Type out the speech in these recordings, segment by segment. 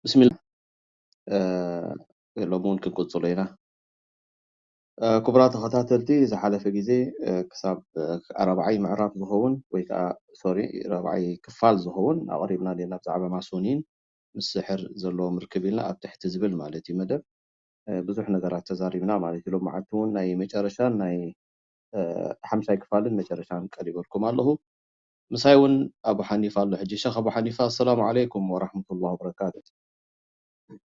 ብስሚላ። ሎሚ እውን ክንቅፅሎ ኢና። ክቡራት ተኸታተልቲ፣ ዝሓለፈ ግዜ ክሳብ ኣራብዓይ ምዕራፍ ዝኸውን ወይ ከዓ፣ ሶሪ፣ ራብዓይ ክፋል ዝኸውን ኣቕሪብና ነርና ብዛዕባ ማሶኒን ምስ ስሕር ዘለዎም ርክብ ኢልና ኣብ ትሕቲ ዝብል ማለት እዩ መደብ ብዙሕ ነገራት ተዛሪብና ማለት እዩ። ሎመዓልቲ እውን ናይ መጨረሻን ናይ ሓምሻይ ክፋልን መጨረሻን ቀሪበልኩም ኣለኹ። ምሳይ እውን ኣቡ ሓኒፋ ኣሎ። ሕጂ ሸኽ ኣቡ ሓኒፋ፣ ኣሰላሙ ዓለይኩም ወራሕመቱላሂ ወበረካቱ።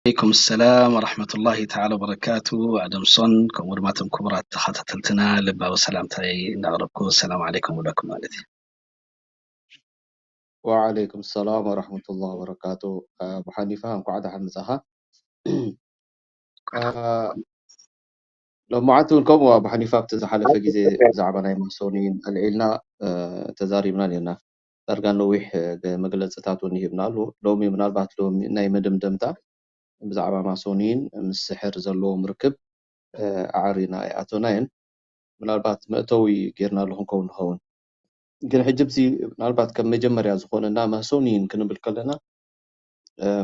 ዓለይኩም ሰላም ወራሕመቱላሂ ተዓላ ወበረካቱ። ኣደምሶን ከምኡ ድማ እቶም ክቡራት ተኸታተልትና ልባዊ ሰላምታይ እናቕረብኩ ሰላም ዓለይኩም እብለኩም ማለት እዩ። ወዓለይኩም ሰላም ወራሕመቱላሂ ወበረካቱ። ኣቡ ሓኒፋ፣ እንኳዕ ደሓን መጻኻ። ሎማዓንቲ እውን ከምኡ ኣቡ ሓኒፋ ኣብቲ ዝሓለፈ ግዜ ብዛዕባ ናይ ማሶኒን ኣልዒልና ተዛሪብና ነርና። ዳርጋ ነዊሕ መግለፅታት እውን ይህብና ኣሎ። ሎሚ ምናልባት ሎሚ ናይ መደምደምታ ብዛዕባ ማሶኒን ምስ ስሕር ዘለዎም ርክብ ኣዕሪና ኣይኣተናዮን። ምናልባት መእተዊ ጌርናሉ ክንከውን ንኸውን። ግን ሕጂ ብዚ ምናልባት ከም መጀመርያ ዝኾነና ማሶኒን ክንብል ከለና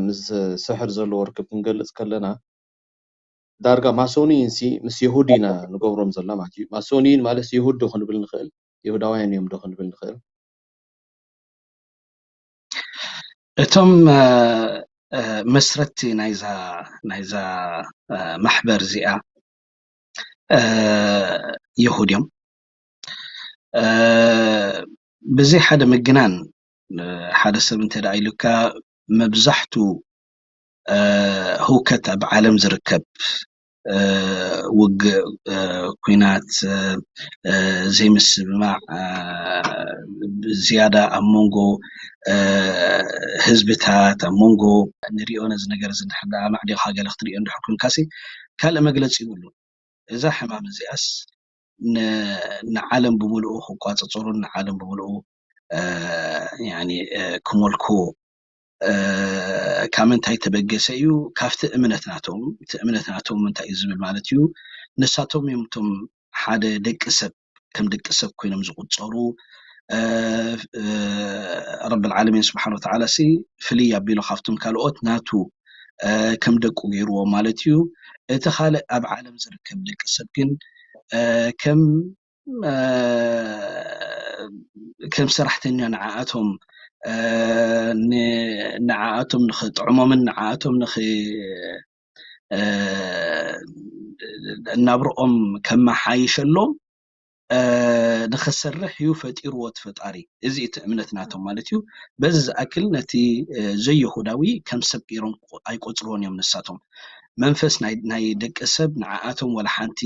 ምስ ስሕር ዘለዎ ርክብ ክንገልፅ ከለና ዳርጋ ማሶኒን ሲ ምስ የሁድ ኢና ንገብሮም ዘለና ማለት እዩ። ማሶኒን ማለት የሁድ ዶ ክንብል ንኽእል? የሁዳውያን እዮም ዶ ክንብል ንኽእል? እቶም መስረቲ ናይዛ ናይዛ ማሕበር እዚኣ የሁድ እዮም። ብዘይ ሓደ ምግናን ሓደ ሰብ እንተ ደኣ ኢሉካ መብዛሕቱ ህውከት ኣብ ዓለም ዝርከብ ውግእ፣ ኲናት፣ ዘይምስምማዕ ዝያዳ ኣብ መንጎ ህዝብታት፣ ኣብ መንጎ ንሪኦ ነዚ ነገር እዚ እንድሕር ደኣ ኣማዕዲኻ ገለ ክትሪኦ እንድሕር ኮንካሲ ካልእ መግለጺ ይብሉን። እዛ ሕማም እዚኣስ ንዓለም ብምልኡ ክቋፅፅሩን ንዓለም ብምልኡ ክመልክዎ ካብ ምንታይ ተበገሰ እዩ? ካብቲ እምነት ናቶም። እቲ እምነት ናቶም እንታይ እዩ ዝብል ማለት እዩ? ንሳቶም እዮም እቶም ሓደ ደቂ ሰብ ከም ደቂ ሰብ ኮይኖም ዝቁፀሩ። ረብል ዓለሚን ስብሓን ወተዓላ ሲ ፍልይ ኣቢሉ ካብቶም ካልኦት ናቱ ከም ደቁ ገይርዎ ማለት እዩ። እቲ ካልእ ኣብ ዓለም ዝርከብ ደቂ ሰብ ግን ከም ከም ሰራሕተኛ ንዓኣቶም ንዓኣቶም ንኽጥዕሞምን ንዓኣቶም ንኽ ናብርኦም ከመሓይሸሎም ንኽሰርሕ እዩ ፈጢርዎ እቲ ፈጣሪ። እዚ እቲ እምነት ናቶም ማለት እዩ። በዚ ዝኣክል ነቲ ዘይሁዳዊ ከም ሰብ ገይሮም ኣይቆፅርዎን እዮም ንሳቶም። መንፈስ ናይ ደቂ ሰብ ንዓኣቶም ወላ ሓንቲ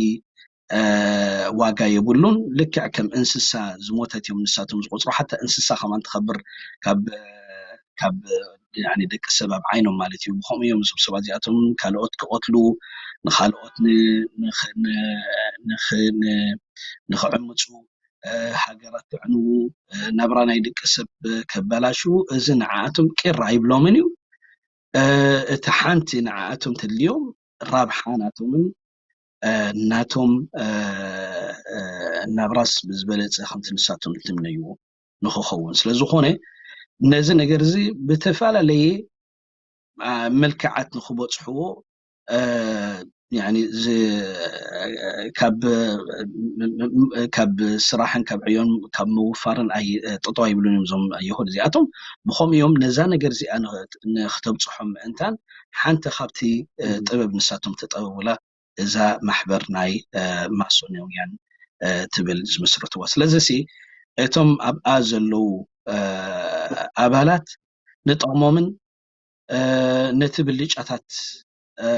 ዋጋ የብሉን። ልክዕ ከም እንስሳ ዝሞተት እዮም ንሳቶም ዝቆፅሩ። ሓታ እንስሳ ከማን ትኸብር ካብ ካብ ደቂ ሰብ ኣብ ዓይኖም ማለት እዩ። ብኸምኡ እዮም እዞም ሰባት እዚኣቶም ካልኦት ክቐትሉ፣ ንኻልኦት ንኽዕምፁ፣ ሃገራት ክዕንዉ፣ ናብራ ናይ ደቂ ሰብ ከበላሽዉ፣ እዚ ንዓኣቶም ቂር ኣይብሎምን እዩ። እቲ ሓንቲ ንዓኣቶም ተድልዮም ራብሓ ናቶምን ናቶም ናብራስ ብዝበለፀ ከምቲ ንሳቶም ዝትምነይዎ ንኽኸውን ስለ ዝኾነ ነዚ ነገር እዚ ብተፈላለየ መልክዓት ንኽበፅሕዎ ያኒ ዝ- ካብ ካብ ስራሕን ካብ ዕዮን ካብ ምውፋርን ኣይ ጠጠው ኣይብሉን እዮም እዞም የሁድ እዚኣቶም። ብኸምኡ እዮም ነዛ ነገር እዚኣ ንኽ- ንክተብፅሖም ምእንታን ሓንቲ ካብቲ እ፣ ጥበብ ንሳቶም ተጠበቡላ እዛ ማሕበር ናይ እ፣ ማሶናውያን እ፣ ትብል ዝምስርትዋ። ስለዚ ሲ እቶም ኣብኣ ዘለዉ እ፣ ኣባላት ንጥቕሞምን እ፣ ነቲ ብልጫታት እ፣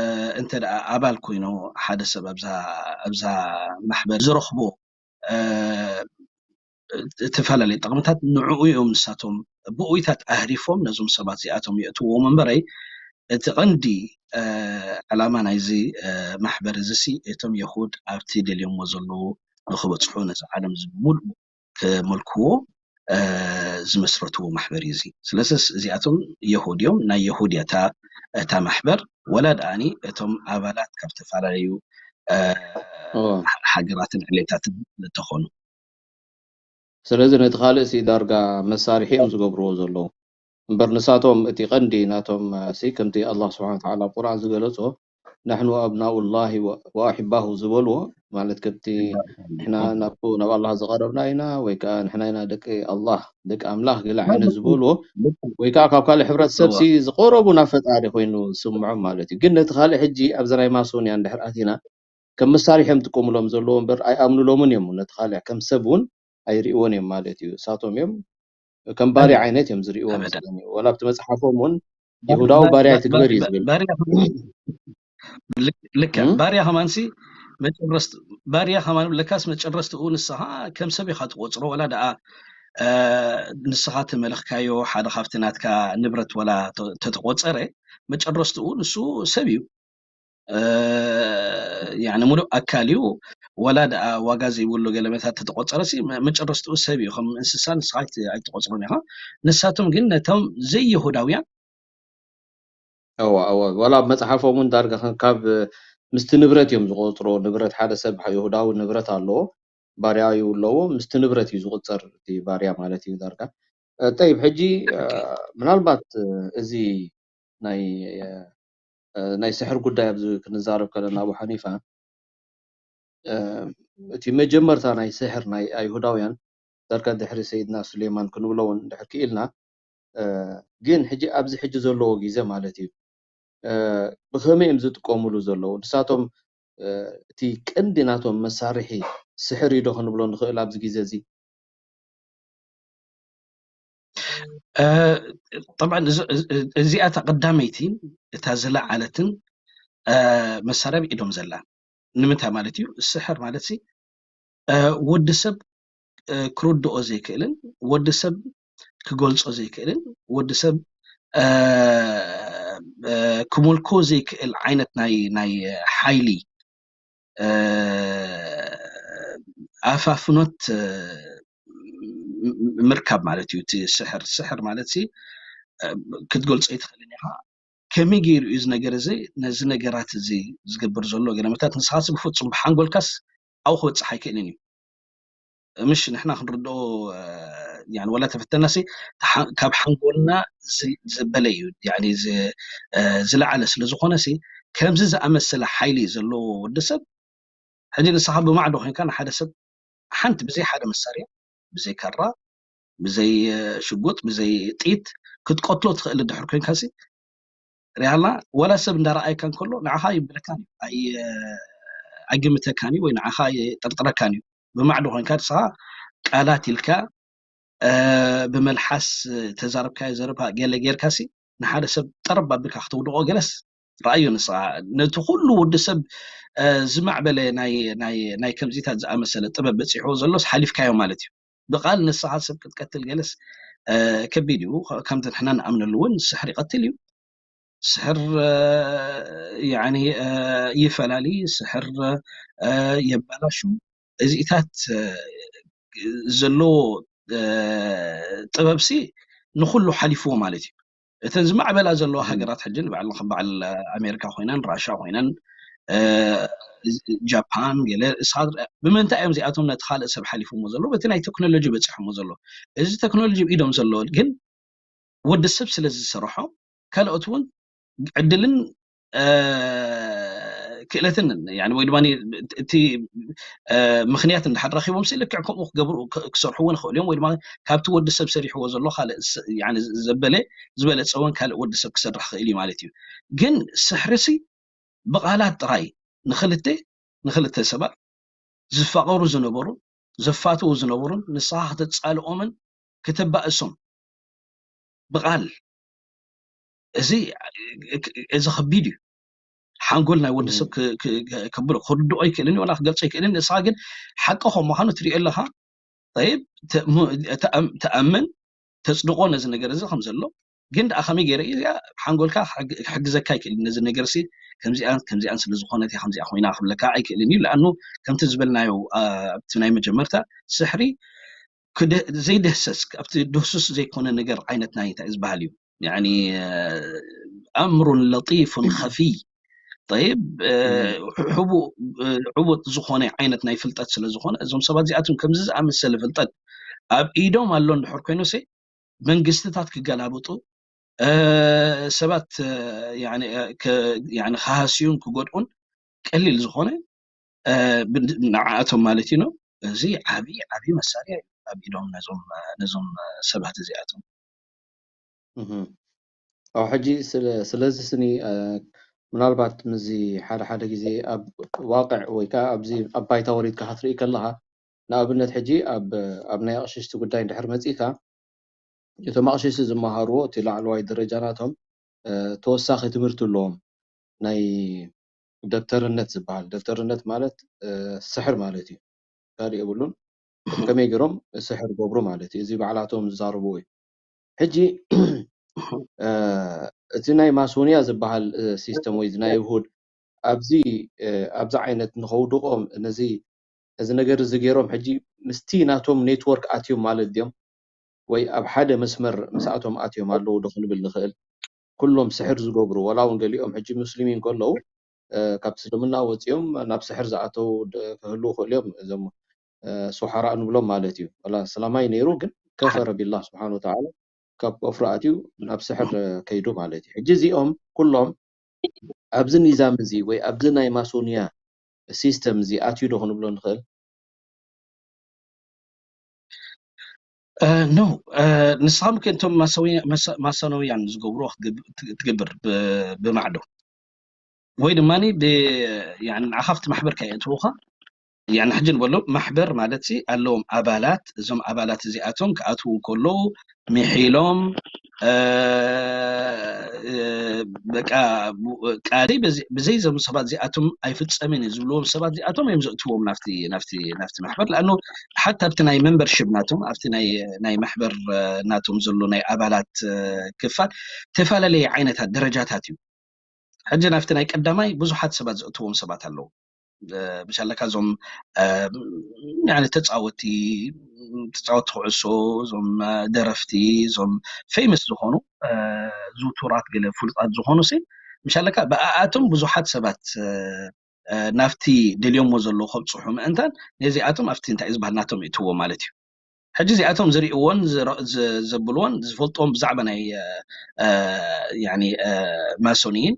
እንተ ደኣ ኣባል ኮይኑ ሓደ ሰብ ኣብዛ ኣብዛ ማሕበር ዝረኽቦ እ፣ እተፈላለየ ጥቕምታት ንዕኡ እዮም ንሳቶም ብኡይታት ኣህሪፎም ነዞም ሰባት እዚኣቶም የእትዎም እምበረይ እቲ ቐንዲ እ፣ ዕላማ ናይዚ እ፣ ማሕበር እዚ ሲ እቶም የሁድ ኣብቲ ደልዮሞ ዘለዉ ንክበፅሑ ነዚ ዓለም እዚ ብምልኡ ክመልክዎ እ፣ ዝመስረትዎ ማሕበር እዩ እዚ። ስለዚ እዚኣቶም የሁድ እዮም። ናይ የሁድ እያ እታ እታ ማሕበር ወላ ደኣኒ እቶም ኣባላት ካብ ዝተፈላለዩ እ፣ እዎ። ሃገራትን ዕሌታትን እንተኾኑ ስለዚ ነቲ ካልእ ሲ ዳርጋ መሳርሒ እዮም ዝገብርዎ ዘለዉ። እምበር ንሳቶም እቲ ቀንዲ ናቶም እ፣ ሲ ከምቲ ኣላህ ስብሓን ወተዓላ ኣብ ቁርኣን ዝገለጾ ናሕኑ ኣብናኡላሂ ወ- ወኣሕባሁ ዝበልዎ ማለት ከምቲ ንሕና ናብኡ ናብ ኣላህ ዝቐረብና ኢና ወይ ከዓ ንሕና ኢና ደቂ ኣላህ ደቂ ኣምላኽ ገለ ዓይነት ዝበልዎ ወይ ከዓ ካብ ካልእ ሕብረተሰብ ሲ ዝቐረቡ ናብ ፈጣሪ ኮይኑ ዝስምዖም ማለት እዩ። ግን ነቲ ካልእ ሕጂ ኣብዚ ናይ ማሶንያ እንድሕር ኣቲና ከም መሳርሒ እዮም ዝጥቀሙሎም ዘለዎ እምበር ኣይኣምኑሎምን እዮም። ነቲ ካልእ ከም ሰብ እውን ኣይርእዎን እዮም ማለት እዩ። እሳቶም እዮም ከም ባርያ ዓይነት እዮም ዝርእዎ ኣበዳ መስለኒ። ወላ ኣብቲ መጽሓፎም እውን ይሁዳዊ ባርያ ኣይትግበር እዩ ዝብል። ባርያ ልክ እም? ባርያ ከማንሲ መጨረስት ባርያ ከማን ለካስ መጨረስትኡ ንስኻ ከም ሰብ ኢኻ ትቆፅሮ ወላ ደኣ እ፣ ንስኻ ተመለኽካዮ ሓደ ካብቲ ናትካ ንብረት ወላ ተ- ተተቆፀረ መጨረስትኡ ንሱ ሰብ እዩ። እ፣ ያኒ ሙሉእ ኣካል እዩ። ወላ ደኣ ዋጋ ዘይብሉ ገለመታት ተተቆፀረ ሲ መ- መጨረስትኡ ሰብ እዩ። ከም እንስሳ ንስኻ ኣይት- ኣይትቆፅሮን ኢኻ። ንሳቶም ግን ነቶም ዘይይሁዳውያን እዋ እዋ ዋላ ኣብ መጽሓፎም እውን ዳርጋ ከም ካብ ምስቲ ንብረት እዮም ዝቆፅሮ። ንብረት ሓደ ሰብ ይሁዳዊ ንብረት ኣለዎ፣ ባርያ እዩ ኣለዎ። ምስቲ ንብረት እዩ ዝቁፀር እቲ ባርያ ማለት እዩ ዳርጋ። እ፣ ጠይብ ሕጂ እ፣ ኦኬ ምናልባት እ፣ እዚ ናይ እ፣ ናይ ስሕር ጉዳይ ኣብዚ ክንዛረብ ከለና ኣቡ ሓኒፋ እ፣ እቲ መጀመርታ ናይ ስሕር ናይ ኣይሁዳውያን ዳርጋ ድሕሪ ሰይድና ሱሌማን ክንብሎ እውን እንድሕር ክኢልና እ፣ ግን ሕጂ ኣብዚ ሕጂ ዘለዎ ግዜ ማለት እዩ እ፣ ብኸመይ እዮም ዝጥቀሙሉ ዘለዉ ንሳቶም እ፣ እቲ ቀንዲ ናቶም መሳርሒ ስሕር እዩ ዶ ክንብሎ ንኽእል ኣብዚ ግዜ እዚ እ፣ ጠብዓን እዚ- እዚ- እዚኣ እታ ቀዳመይቲ እታ ዝለዓለትን እ፣ መሳርያ ኣብ ኢዶም ዘላ ንምንታይ ማለት እዩ ስሕር ማለት ሲ እ፣ ወዲ ሰብ እ፣ ክርድኦ ዘይክእልን ወዲ ሰብ ክገልጾ ዘይክእልን ወዲ ሰብ እ፣ እ፣ ክመልኮ ዘይክእል ዓይነት ናይ ናይ ሓይሊ እ፣ ኣፋፍኖት እ፣ ም- ምርካብ ማለት እዩ። እቲ ስሕር ስሕር ማለት ሲ እ፣ ክትገልጾ ኣይትኽእልን ኢኻ። ከመይ ገይሩ እዩ እዚ ነገር እዚ ነዚ ነገራት እዚ ዝገብር ዘሎ? ገለመታት ንስኻስ ብፍጹም ብሓንጎልካስ ኣብኡ ክበጽሕ ኣይክእልን እዩ። ምሽ ንሕና ክንርድኦ እ፣ ያኒ ወላ ተፈተናሲ ተሓ- ካብ ሓንጎልና ዝ- ዘበለ እዩ ያኒ ዝ- እ፣ ዝለዓለ ስለ ዝኾነ ሲ ከምዚ ዝኣመሰለ ሓይሊ ዘለዎ ወዲ ሰብ ሕጂ ንስኻ ብማዕዶ ኮይንካ ንሓደ ሰብ ሓንቲ ብዘይ ሓደ መሳርያ ብዘይ ካራ ብዘይ እ፣ ሽጉጥ ብዘይ ጥይት ክትቀትሎ ትኽእል እንድሕር ኮይንካ ሲ ሪሃልና ወላ ሰብ እንዳረኣየካ እንከሎ ንዓኻ ይብለካን እዩ ኣይ- ኣይግምተካን እዩ ወይ ንዓኻ ይጥርጥረካን እዩ ብማዕዶ ኮይንካ ንስኻ ቃላት ኢልካ እ፣ ብመልሓስ ተዛረብካዮ ዘረባ ገለ ጌርካ ሲ ንሓደ ሰብ ጠረብ ኣቢልካ ክትውድቆ ገለስ ረኣዮ ንስኻ ነቲ ኩሉ ወዲ ሰብ እ፣ ዝማዕበለ ናይ ናይ ናይ ከምዚታት ዝኣመሰለ ጥበብ በፂሕዎ ዘሎስ ሓሊፍካዮ ማለት እዩ ብቃል ንስኻ ሰብ ክትቀትል ገለስ እ፣ ከቢድ እዩ ከምቲ ንሕና ንኣምነሉ እውን ስሕር ይቀትል እዩ ስሕር ያኒ ይፈላሊ ስሕር የባላሹ እዚኢታት ዘለዎ ጥበብሲ ንኩሉ ሓሊፍዎ ማለት እዩ እተን ዝማዕበላ ዘለዋ ሃገራት ሕጂ ንባዕል ከም በዓል ኣሜሪካ ኮይነን ራሻ ኮይነን ጃፓን ገለ ብምንታይ እዮም እዚኣቶም ነቲ ካልእ ሰብ ሓሊፍሞ ዘሎ በቲ ናይ ቴክኖሎጂ በፂሖሞ ዘሎ እዚ ቴክኖሎጂ ኢዶም ዘሎ ግን ወዲ ሰብ ስለ ዝሰርሖ ካልኦት እውን ዕድልን እ፣ ክእለትን ወይ ድማ እቲ ምክንያት እንድሓር ረኪቦም ሲ ልክዕ ከምኡ ክገብሩ ክሰርሕዎ ንኽእል እዮም። ወይ ድማ ካብቲ ወዲ ሰብ ሰሪሕዎ ዘሎ ካልእ ዘበለ ዝበለፀ እውን ካልእ ወዲ ሰብ ክሰርሕ ክእል እዩ ማለት እዩ። ግን ስሕሪ ሲ ብቓላት ጥራይ ንክልተ ንክልተ ሰባት ዝፋቐሩ ዝነበሩ ዘፋተው ዝነበሩን ንስኻ ከተፃልኦምን ከተባእሶም ብቓል እዚ እዚ ከቢድ እዩ። ሓንጎል ናይ ወዲ ሰብ ከብሎ ክርድኦ ይክእልን ወላ ክገልጾ ይክእልን። ንስኻ ግን ሓቂ ከም ምዃኑ ትሪኦ ኣለኻ። ጠይብ ትኣምን ተፅድቆ ነዚ ነገር እዚ ከም ዘሎ ግን ደኣ ከመይ ገይረ እዚኣ ሓንጎልካ ክሕግዘካ ይክእል ነዚ ነገር ሲ ከምዚኣን ከምዚኣን ስለ ዝኾነት እያ ከምዚኣ ኮይና ክብለካ ኣይክእልን እዩ። ለኣኑ ከምቲ ዝበልናዮ ኣብቲ ናይ መጀመርታ ስሕሪ ዘይደህሰስ ኣብቲ ድህሱስ ዘይኮነ ነገር ዓይነት ናይ እንታይ ዝበሃል እዩ ኣምሩን ለጢፉን ከፊይ ጠይብ ዕቡጥ ዝኾነ ዓይነት ናይ ፍልጠት ስለ ዝኾነ እዞም ሰባት እዚኣቶም ከምዚ ዝኣመሰለ ፍልጠት ኣብ ኢዶም ኣሎ እንድሕር ኮይኑ ሲ መንግስትታት ክገላብጡ ሰባት ክሃስዩን ክጎድኡን ቀሊል ዝኾነ ንዓኣቶም ማለት እዩ ነው። እዚ ዓብዪ ዓብዪ መሳርያ እዩ ኣብ ኢዶም ነዞም ነዞም ሰባት እዚኣቶም። ኣብ ሕጂ ስለዚ ስኒ ምናልባት ምዚ ሓደ ሓደ ግዜ ኣብ ዋቅዕ ወይ ከዓ ኣብዚ ኣብ ባይታ ወሪድካ ክትርኢ ከለካ ንኣብነት ሕጂ ኣብ ኣብ ናይ ኣቕሽሽቲ ጉዳይ እንድሕር መፂእካ እቶም ኣቕሽሽቲ ዝመሃርዎ እቲ ላዕለዋይ ደረጃ ናቶም ተወሳኺ ትምህርቲ ኣለዎም ናይ ደብተርነት ዝበሃል ደብተርነት ማለት ስሕር ማለት እዩ። ካልእ የብሉን። ከመይ ገይሮም ስሕር ገብሩ ማለት እዩ። እዚ ባዕላቶም ዝዛረብዎ እዩ። ሕጂ እቲ ናይ ማሶንያ ዝበሃል ሲስተም ወይ ናይ ይሁድ ኣብዚ ኣብዚ ዓይነት ንኸውድቖም ነዚ እዚ ነገር እዚ ገይሮም ሕጂ ምስቲ ናቶም ኔትወርክ ኣትዮም ማለት ድዮም ወይ ኣብ ሓደ መስመር ምስኣቶም ኣትዮም ኣለዉ ዶ ክንብል ንኽእል? ኩሎም ስሕር ዝገብሩ ዋላ እውን ገሊኦም ሕጂ ሙስሊሚን ከለዉ ካብ እስልምና ወፂኦም ናብ ስሕር ዝኣተዉ ክህልዉ ይኽእሉ እዮም። እዞም ሱሓራእ ንብሎም ማለት እዩ። ዋላ እስላማይ ነይሩ ግን ከፈረ ቢላህ ስብሓን ወተዓላ ካብ ኮፍሪ ኣትዩ ናብ ስሕር ከይዱ ማለት እዩ። ሕጂ እዚኦም ኩሎም ኣብዚ ኒዛም እዚ ወይ ኣብዚ ናይ ማሶንያ ሲስተም እዚ ኣትዩ ዶ ክንብሎ ንኽእል? ኖ ንስኻም ከ እቶም ማሰኖውያን ዝገብርዎ ትገብር ብማዕዶ ወይ ድማ ንዓኻ ኣብቲ ማሕበር ከየእትዉኻ ያን ሕጂ ንበሎ ማሕበር ማለት ሲ ኣለዎም ኣባላት እዞም ኣባላት እዚኣቶም ክኣትዉ ከለዉ ምሒሎም በቃ ቃለይ ብዘይ ዞም ሰባት እዚኣቶም ኣይፍፀምን እዩ ዝብልዎም ሰባት እዚኣቶም እዮም ዘእትዎም ናፍቲ ናፍቲ ናፍቲ ማሕበር ለኣኑ ሓታ ኣብቲ ናይ መንበርሽብ ናቶም ኣብቲ ናይ ናይ ማሕበር ናቶም ዘሎ ናይ ኣባላት ክፋል ተፈላለየ ዓይነታት ደረጃታት እዩ። ሕጂ ናብቲ ናይ ቀዳማይ ብዙሓት ሰባት ዘእትዎም ሰባት ኣለዉ። ብሻለካ እዞም ተፃወቲ ተፃወቲ ኩዕሶ እዞም ደረፍቲ እዞም ፌመስ ዝኾኑ ዝውቱራት ገለ ፍሉጣት ዝኾኑ ሲ ምሻለካ ብኣኣቶም ብዙሓት ሰባት ናብቲ ደልዮሞ ዘለዉ ከብፅሑ ምእንታን ነዚኣቶም ኣብቲ እንታይ ዝበሃል ናቶም ይእትዎ ማለት እዩ። ሕጂ እዚኣቶም ዝርእዎን ዘብልዎን ዝፈልጥዎም ብዛዕባ ናይ ማሶንይን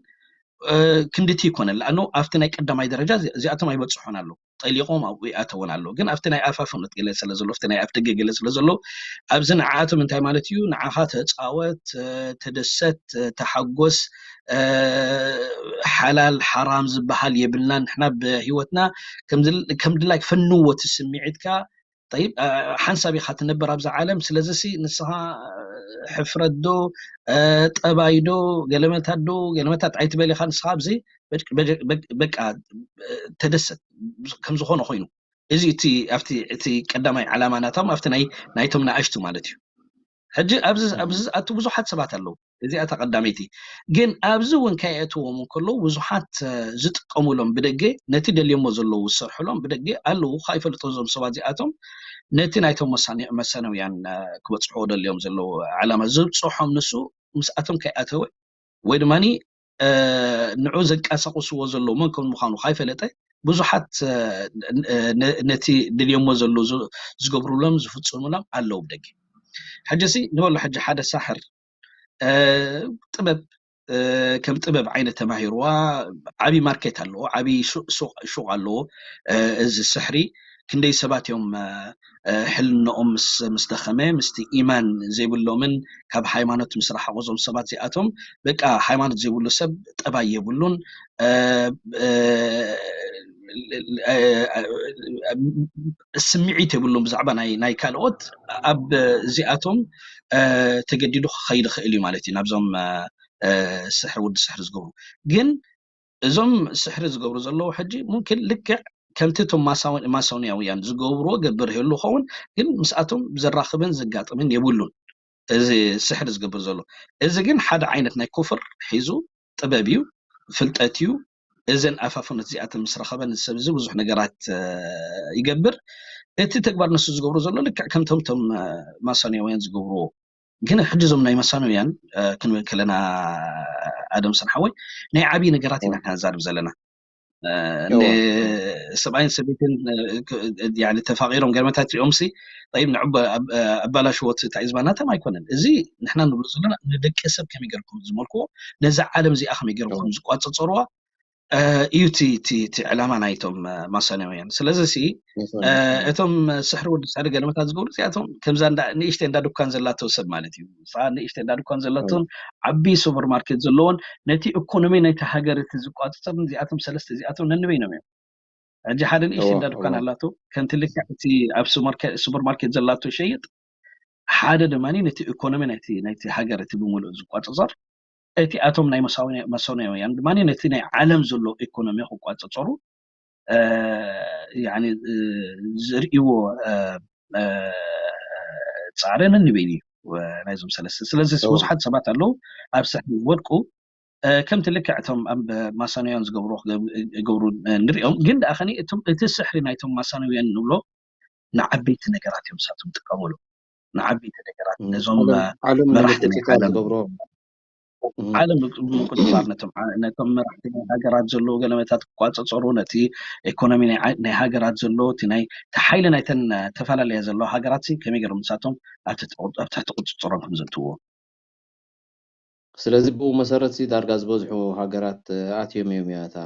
ክንድቲ ይኮነን ለኣኖ ኣብቲ ናይ ቀዳማይ ደረጃ እዚኣቶም ኣይበፅሖን ኣለዉ ጠሊቆም ኣብኡ ይኣተውን ኣለዉ ግን ኣብቲ ናይ ኣፋፍኖት ገለ ስለ ዘሎ ኣብቲ ናይ ኣፍደገ ገለ ስለ ዘሎ ኣብዚ ንዓኣቶም እንታይ ማለት እዩ ንዓኻ ተፃወት ተደሰት ተሓጎስ ሓላል ሓራም ዝበሃል የብልና ንሕና ብሂወትና ከም ድላይ ክፈንዎ እቲ ስምዒትካ ጠይብ ሓንሳብ ኢኻ ትነብር ኣብዛ ዓለም ስለዚ ሲ ንስኻ ሕፍረት ዶ ጠባይ ዶ ገለመታት ዶ ገለመታት ኣይትበል ኢኻ ንስኻ ኣብዚ በቃ ተደሰት ከም ዝኾነ ኮይኑ እዚ እቲ ኣብቲ እቲ ቀዳማይ ዓላማ ናቶም ኣብቲ ናይ ናይቶም ንኣሽቱ ማለት እዩ ሕጂ ኣብዚ ኣብዚ ዝኣቱ ብዙሓት ሰባት ኣለዉ እዚኣ ተቐዳመይቲ ግን ኣብዚ እውን ከየእትዎም እንከለዉ ብዙሓት ዝጥቀሙሎም ብደገ ነቲ ደልዮሞ ዘለዉ ዝሰርሕሎም ብደገ ኣለዉ ከይፈልጦ እዞም ሰባት እዚኣቶም ነቲ ናይቶም መሳነውያን ክበፅሕዎ ደልዮም ዘለዉ ዓላማ ዝብፅሖም ንሱ ምስኣቶም ከይኣተወ ወይ ድማ ንዑ ዘንቀሳቅስዎ ዘለዉ መን ከም ምዃኑ ከይፈለጠ ብዙሓት ነቲ ድልዮሞ ዘለዉ ዝገብሩሎም ዝፍፅሙሎም ኣለዉ ብደገ ሕጂ ሲ ንበሎ ሕጂ ሓደ ሳሕር ጥበብ ከም ጥበብ ዓይነት ተማሂርዋ። ዓብዪ ማርኬት ኣለዎ፣ ዓብዪ ሹቕ ኣለዎ። እዚ ስሕሪ ክንደይ ሰባት እዮም ሕልነኦም ምስ ደኸመ፣ ምስቲ ኢማን ዘይብሎምን ካብ ሃይማኖት ምስ ረሓቑ፣ እዞም ሰባት እዚኣቶም በቃ ሃይማኖት ዘይብሉ ሰብ ጠባይ የብሉን። ስምዒት የብሉን ብዛዕባ ናይ ካልኦት። ኣብ እዚኣቶም ተገዲዱ ክኸይድ ይኽእል እዩ ማለት እዩ፣ ናብዞም ስሕሪ፣ ወዲ ስሕሪ ዝገብሩ። ግን እዞም ስሕሪ ዝገብሩ ዘለዉ ሕጂ ሙምኪን ልክዕ ከምቲ እቶም ማሶንያውያን ዝገብርዎ ገብር ይህሉ ይኸውን፣ ግን ምስኣቶም ዘራኽብን ዘጋጥምን የብሉን። እዚ ስሕሪ ዝገብር ዘሎ፣ እዚ ግን ሓደ ዓይነት ናይ ኩፍር ሒዙ ጥበብ እዩ፣ ፍልጠት እዩ። እዘን ኣፋፍኖት እዚኣተን ምስ ረኸበ፣ ንሰብ እዚ ብዙሕ ነገራት ይገብር። እቲ ተግባር ንሱ ዝገብሩ ዘሎ ልክዕ ከምቶም ቶም ማሶንያውያን ዝገብርዎ። ግን ሕጂ እዞም ናይ ማሶንያውያን ክንብል ከለና፣ ኣደም ሰን ሓወይ፣ ናይ ዓብዪ ነገራት ኢና ክንዛርብ ዘለና። ሰብኣይን ሰበይትን ተፋቂሮም ገርመታት ሪኦም ሲ፣ ጠይብ፣ ንዑ ኣባላሽዎት፣ እታ ዒዝባ ናቶም ኣይኮነን። እዚ ንሕና ንብሎ ዘለና ንደቂ ሰብ ከመይ ገርኩም ዝመልክዎ፣ ነዛ ዓለም እዚኣ ከመይ ገርኩም ዝቋፀፀርዋ እዩ እቲ ዕላማ ናይቶም ማሶንያውያን። ስለዚ ሲ እቶም ስሕሪ ወዲ ስሕሪ ገለመታት ዝገብሩ እዚኣቶም ከምዛ ንእሽተ እንዳ ድኳን ዘላቶ ሰብ ማለት እዩ። ንእሽተ እንዳ ድኳን ዘላቶን ዓቢ ሱፐር ማርኬት ዘለዎን ነቲ ኢኮኖሚ ናይቲ ሃገር እቲ ዝቋፅፀር እዚኣቶም ሰለስተ እዚኣቶም ነንበይኖም እዮም። ሕጂ ሓደ ንእሽተ እንዳ ድኳን ኣላቶ፣ ከምቲ ልክዕ እቲ ኣብ ሱፐር ማርኬት ዘላቶ ይሸይጥ፣ ሓደ ድማ ነቲ ኢኮኖሚ ናይቲ ሃገር እቲ ብምሉእ ዝቋፅፀር፣ እቲ ኣቶም ናይ ማሶንያውያን ድማ ነቲ ናይ ዓለም ዘሎ ኢኮኖሚ ክቋፅፀሩ ዘርእዎ ፃዕሪ ነንበይኑ እዩ ናይዞም ሰለስተ። ስለዚ ብዙሓት ሰባት ኣለዉ ኣብ ስሕሪ ዝወድቁ፣ ከምቲ ልክዕ እቶም ኣብ ማሶንያውያን ዝገብሩ ክገብሩ ንሪኦም። ግን ደኣ ከኒ እቲ ስሕሪ ናይቶም ማሶንያውያን ንብሎ ንዓበይቲ ነገራት እዮም ንሳቶም ዝጥቀምሉ፣ ንዓበይቲ ነገራት፣ ነዞም መራሕቲ ናይ ዓለም ዓለም ምቁፅፃር፣ ነቶም መራሕቲ ናይ ሃገራት ዘለዉ ገለመታት ክቋፀፀሩ፣ ነቲ ኢኮኖሚ ናይ ሃገራት ዘሎ፣ እቲ ናይ ሓይሊ ናይተን ተፈላለያ ዘለዋ ሃገራት ከመይ ገይሮም ንሳቶም ኣብ ትሕቲ ቁፅፅሮም ከም ዘእትውዎ። ስለዚ ብኡ መሰረት ዳርጋ ዝበዝሑ ሃገራት ኣትዮም እዮም እያ እታ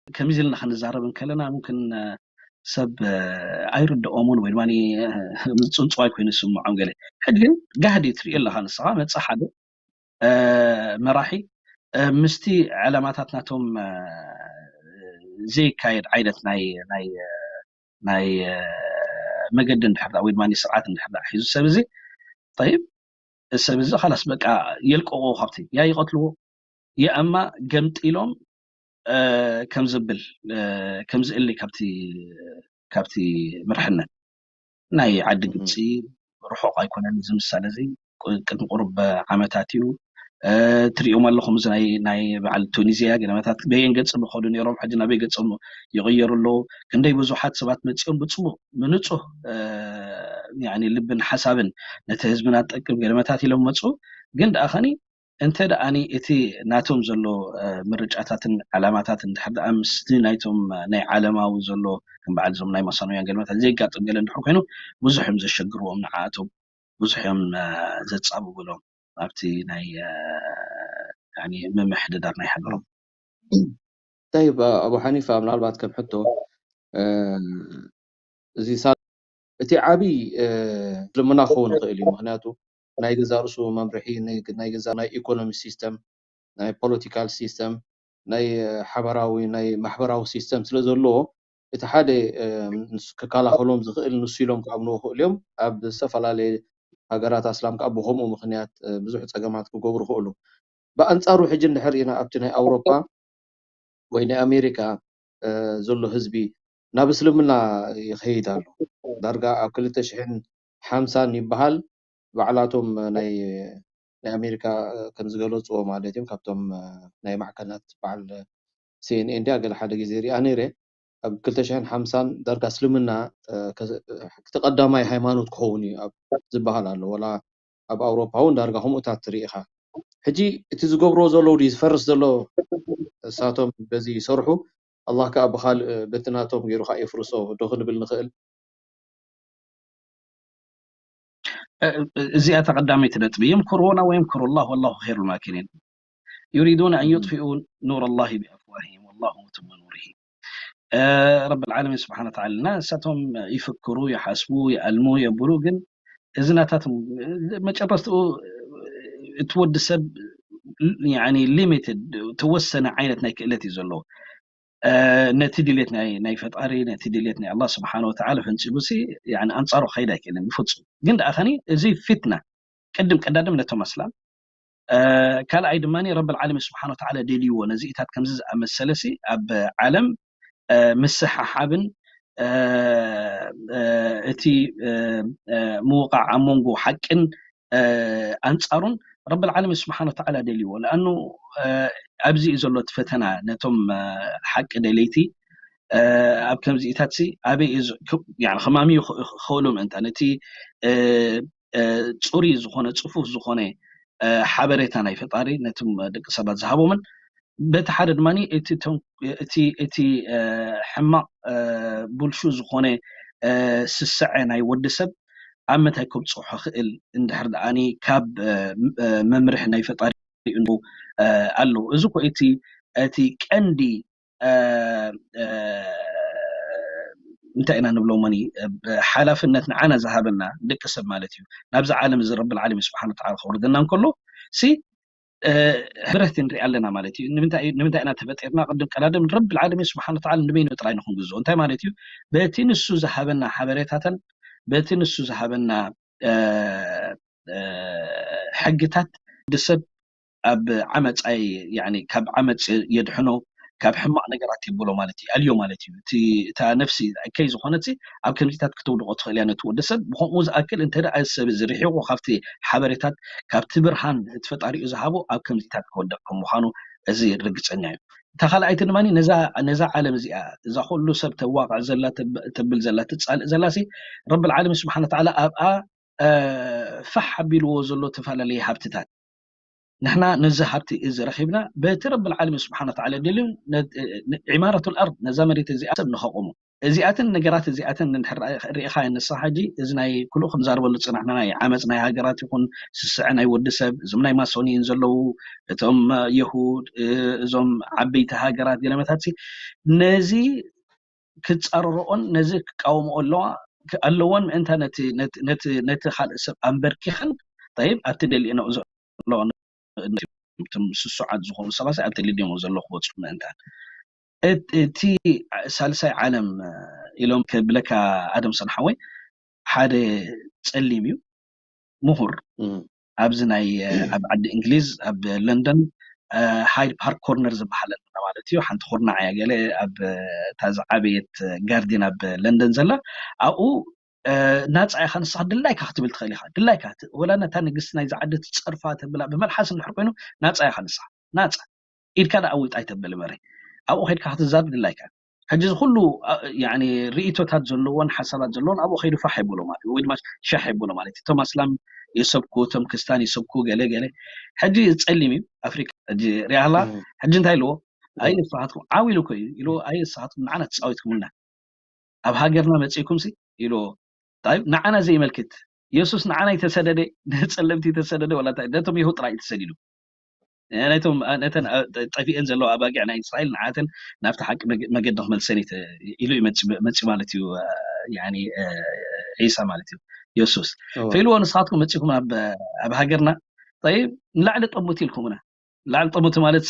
ከምዚ ኢልና ክንዛረብ እንከለና፣ ምምክን ሰብ ኣይርድኦምን ወይ ድማ ዝፅንፅዋይ ኮይኑ ዝስምዖም ገለ። ሕጂ ግን ጋህዲ ትሪኦ ኣለኻ ንስኻ፣ መፅእ ሓደ መራሒ ምስቲ ዕላማታት ናቶም ዘይካየድ ዓይነት ናይ ናይ መገዲ እንድሕር ወይ ድማ ስርዓት እንድሕር ሒዙ ሰብ እዚ፣ ጠይብ፣ ሰብ እዚ ኻላስ በቃ የልቀቑዎ፣ ካብቲ ያ ይቐትልዎ፣ የኣማ ገምጢሎም ከም ዝብል ከም ዝእሊ ካብቲ ካብቲ ምርሕነት ናይ ዓዲ ግብፂ ርሑቕ ኣይኮነን። እዚ ምሳሌ እዚ ቅድሚ ቁሩብ ዓመታት እዩ። ትሪኦም ኣለኹም፣ እዚ ናይ በዓል ቱኒዝያ ገለመታት በየን ገፅም ይኸዱ ነይሮም፣ ሕጂ ናበይ ገፆም ይቕየሩ ኣለዉ። ክንደይ ብዙሓት ሰባት መፂኦም ብፅቡቕ ብንፁህ ልብን ሓሳብን ነቲ ህዝብና ዝጠቅም ገለመታት ኢሎም መፁ። ግን ደኣ ኸኒ እንተ ደኣኒ እቲ ናቶም ዘሎ ምርጫታትን ዓላማታትን እንድሕር ደኣ ምስቲ ናይቶም ናይ ዓለማዊ ዘሎ ከም በዓል እዞም ናይ ማሶንያውያን ገለመታት ዘይጋጥም ገለ እንድሕር ኮይኑ ብዙሕ እዮም ዘሸግርዎም ንዓኣቶም። ብዙሕ እዮም ዘጻብብሎም ኣብቲ ናይ ምምሕድዳር ናይ ሃገሮም። ጠይብ ኣቡ ሓኒፋ፣ ምናልባት ከም ሕቶ እዚ ሳ እቲ ዓብዪ ልምና ክኸውን ይኽእል እዩ። ምክንያቱ ናይ ገዛ ርእሱ መምርሒ፣ ናይ ገዛ ናይ ኢኮኖሚ ሲስተም፣ ናይ ፖለቲካል ሲስተም፣ ናይ ሓበራዊ ናይ ማሕበራዊ ሲስተም ስለ ዘለዎ እቲ ሓደ ክከላኸሎም ዝኽእል ንሱ ኢሎም ክኣምንዎ ክእሉ እዮም። ኣብ ዝተፈላለየ ሃገራት ኣስላም ከዓ ብከምኡ ምክንያት ብዙሕ ፀገማት ክገብሩ ክእሉ። ብኣንፃሩ ሕጂ እንድሕር ኢና ኣብቲ ናይ ኣውሮፓ ወይ ናይ ኣሜሪካ ዘሎ ህዝቢ ናብ እስልምና ይኸይድ ኣሎ። ዳርጋ ኣብ ክልተ ሽሕን ሓምሳን ይበሃል ባዕላቶም ናይ ናይ ኣሜሪካ ከም ዝገለፅዎ ማለት እዮም ካብቶም ናይ ማዕከናት በዓል ሲኤንኤን ድያ ገለ ሓደ ግዜ ሪኣ ነይረ ኣብ ክልተ ሽሕን ሓምሳን ዳርጋ እስልምና እቲ ቀዳማይ ሃይማኖት ክኸውን እዩ ኣብ ዝበሃል ኣሎ ወላ ኣብ ኣውሮፓ እውን ዳርጋ ከምኡታት ትርኢ ኢኻ ሕጂ እቲ ዝገብርዎ ዘለዉ ድዩ ዝፈርስ ዘሎ እሳቶም በዚ ይሰርሑ ኣላህ ከዓ ብካልእ በቲ ናቶም ገይሩ ከዓ የፍርሶ ዶ ክንብል ንኽእል እዚኣ ተቐዳመይቲ ነጥቢ የምክርዎና ወየምክሩ ላህ ወላሁ ኸይሩ ልማኪኒን يريدون أن يطفئوا نور الله بأفواههم والله متم نوره. ረብል ዓለሚን ስብሓን ወተዓላ እና እሳቶም ይፍክሩ፣ ይሓስቡ፣ ይኣልሙ፣ የብሩ። ግን እዚ ናታቶም መጨረስትኡ እቲ ወዲ ሰብ ሊሚትድ፣ ተወሰነ ዓይነት ናይ ክእለት እዩ ዘለዎ። ነቲ ድሌት ናይ ፈጣሪ፣ ነቲ ድሌት ናይ ኣላ ስብሓን ወተዓላ ፈንፂጉ ሲ ኣንፃሩ ክኸይድ ኣይክእልን ብፍፁም። ግን ደኣ ኸኒ እዚ ፊትና ቅድም ቀዳድም ነቶም ኣስላም ካልኣይ ድማ ረብል ዓለሚን ስብሓን ወተዓላ ደልይዎ ነዚኢታት ከምዚ ዝኣመሰለ ሲ ኣብ ዓለም ምስሕሓብን እቲ ምውቃዕ ኣብ መንጎ ሓቅን ኣንፃሩን ረብል ዓለሚን ስብሓን ወተዓላ ደልይዎ። ለኣኑ ኣብዚ እዩ ዘሎ እቲ ፈተና ነቶም ሓቂ ደለይቲ ኣብ ከምዚኢታት ሲ ኣበይ ከማሚ ክኸሉ ምእንታን እቲ ፅሩይ ዝኾነ ፅፉፍ ዝኾነ ሓበሬታ ናይ ፈጣሪ ነቶም ደቂ ሰባት ዝሃቦምን በቲ ሓደ ድማ እቲ ሕማቕ ብልሹ ዝኾነ ስስዐ ናይ ወዲ ሰብ ኣብ ምንታይ ከብፅሖ ክእል እንድሕር ደኣኒ ካብ መምርሒ ናይ ፈጣሪ ኣለዉ። እዚ ኮ እቲ እቲ ቀንዲ እንታይ ኢና ንብሎ ሞኒ ሓላፍነት ንዓና ዝሃበና ደቂ ሰብ ማለት እዩ። ናብዚ ዓለም እዚ ረብል ዓለሚን ስብሓን ወተዓላ ከውርደና እንከሎ ሲ ሕብረት ንሪኢ ኣለና ማለት እዩ። ንምንታይ ኢና ተፈጢርና? ቅድም ቀዳድም ረብል ዓለሚን ስብሓን ወተዓላ ንበይኑ ጥራይ ንክንግዝኦ እንታይ ማለት እዩ? በቲ ንሱ ዝሃበና ሓበሬታተን በቲ ንሱ ዝሃበና ሕግታት ንሰብ ኣብ ዓመፃይ ካብ ዓመፅ የድሕኖ፣ ካብ ሕማቕ ነገራት የብሎ ማለት እዩ፣ ኣልዮ ማለት እዩ። እታ ነፍሲ ከይ ዝኾነት ኣብ ከምዚታት ክተውድቆ ትኽእል እያ ነቲ ወዲ ሰብ። ብከምኡ ዝኣክል እንተ እዚ ሰብ እዚ ርሒቑ ካብቲ ሓበሬታት ካብቲ ብርሃን እቲ ፈጣሪኡ ዝሃቦ ኣብ ከምዚታት ክወድቕ ከም ምዃኑ እዚ ርግፀኛ እዩ። እታ ካልኣይቲ ድማ ነዛ ዓለም እዚኣ እዛ ኩሉ ሰብ ተዋቕዕ ዘላ ተብል ዘላ ትፃልእ ዘላ ሲ ረብል ዓለሚን ስብሓን ወተዓላ ኣብኣ ፋሕ ኣቢልዎ ዘሎ ተፈላለየ ሃብትታት ንሕና ነዚ ሃብቲ እዚ ረኺብና በቲ ረብል ዓለሚን ስብሓን ወተዓላ ደልዩ ዒማረቱ ልኣርድ ነዛ መሬት እዚኣ ሰብ ንኸቑሙ እዚኣትን ነገራት እዚኣትን ሪኢኻ ንስኻ ሕጂ እዚ ናይ ኩሉ ክንዛርበሉ ዝፅናሕና ናይ ዓመፅ ናይ ሃገራት ይኹን ስስዐ ናይ ወዲ ሰብ እዞም ናይ ማሶኒን ዘለዉ እቶም የሁድ እዞም ዓበይቲ ሃገራት ገለመታት ነዚ ክፃረረኦን ነዚ ክቃወምኦ ኣለዋ ኣለዎን ምእንታ ነቲ ካልእ ሰብ ኣንበርኪኸን ይብ ኣብቲ ደሊእነኦ ዘለዋ እቶም ስሱዓት ዝኾኑ ሰባት ኣብቲ ደሊእሞ ዘሎ ክወፁ ምእንታ እቲ ሳልሳይ ዓለም ኢሎም ከብለካ ኣደም ሰንሓወይ ሓደ ፀሊም እዩ ምሁር ኣብዚ ናይ ኣብ ዓዲ እንግሊዝ ኣብ ለንደን ሃይድ ፓርክ ኮርነር ዝበሃል ኣለና ማለት እዩ። ሓንቲ ኩርናዕ እያ ገለ ኣብ እታ ዝዓበየት ጋርዲን ኣብ ለንደን ዘላ ኣብኡ ናፃ ኢኻ ንስኻ ድላይካ ክትብል ትኽእል ኢኻ ድላይካ ወላ ነታ ንግስቲ ናይዚ ዓዲ ትፀርፋ ተብላ ብመልሓስ እንድሕር ኮይኑ ናፃ ኢኻ ንስኻ ናፃ ኢድካ ደኣ ኣውጥ ኣይተብል እምበረ ኣብኡ ከድካ ክትዛረብ ድላይካ ሕጂ እዚ ኩሉ ርእቶታት ዘለዎን ሓሳባት ዘለዎን ኣብኡ ከይዱ ፋሕ የብሎ ማለት ወይ ድማ ሻሕ የብሎ ማለት እቶም ኣስላም የሰብኩ እቶም ክስታን የሰብኩ ገለ ገለ ሕጂ ጸሊም እዩ ኣፍሪካ ሕጂ ሪኣላ ሕጂ እንታይ ኢልዎ ኣይ ንስኻትኩም ዓው ኢሉ እኮ እዩ ኢልዎ ኣይ ንስኻትኩም ንዓና ተጻዊትኩምልና ኣብ ሃገርና መጺእኩም ሲ ኢልዎ ንዓና ዘይመልክት የሱስ ንዓና ይተሰደደ ንጸለምቲ ይተሰደደ ወላ ነቶም ይሁድ ጥራይ ተሰዲዱ ነተን ጠፊአን ዘለዋ ኣባጊዕ ናይ እስራኤል ንዓተን ናብቲ ሓቂ መገዲ ክመልሰን ኢሉ መፅኡ ማለት እዩ ዒሳ ማለት እዩ የሱስ ፈኢልዎ ንስኻትኩም መፂኹም ኣብ ሃገርና ንላዕሊ ጠሙት ኢልኩምና ንላዕሊ ጠሙት ማለት